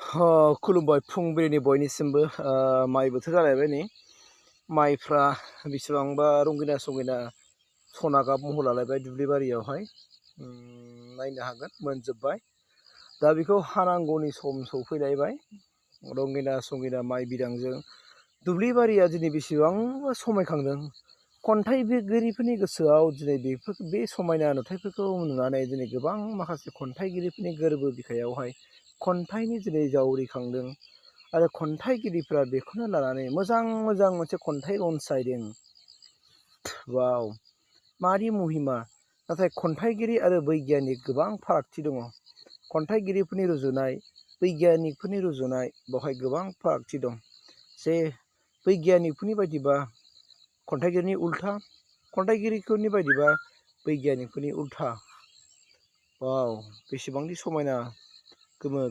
खुलुमबाय फुंबिलिनि बयनिसिमबो माइ बोथोर जालायबाय नै माइफ्रा बेसेबांबा रंगिना संगिना सना गाब महर लालायबाय दुब्लि बारियावहाय नायनो हागोन मोनजोब्बाय दा बेखौ हानांगौनि सम सौफैलायबाय रंगिना संगिना माइ बिदांजों दुब्लि बारिया दिनै बेसेबांबा समायखांदों खन्थाइगिरिफोरनि गोसोआव दिनै बे समायना नुथायफोरखौ नुनानै दिनै गोबां माखासे खन्थाइगिरिफोरनि गोरबो बिखायावहाय खन्थाइनि दिनै जावरिखांदों आरो खन्थाइगिरिफ्रा बेखौनो लानानै मोजां मोजां मोनसे खन्थाइ रनसायदों। वाव मारि महिमा। नाथाय खन्थाइगिरि आरो बैगियानिक गोबां फारागथि दङ। खन्थाइगिरिफोरनि रुजुनाय बैगियानिकफोरनि रुजुनाय बेवहाय गोबां फारागथि दं। जे बैगियानिकफोरनि बायदिबा खन्थाइगिरिनि उल्था, खन्थाइगिरिफोरनि बायदिबा बैगियानिकफोरनि उल्था। वाव बेसेबांदि समायना गोमो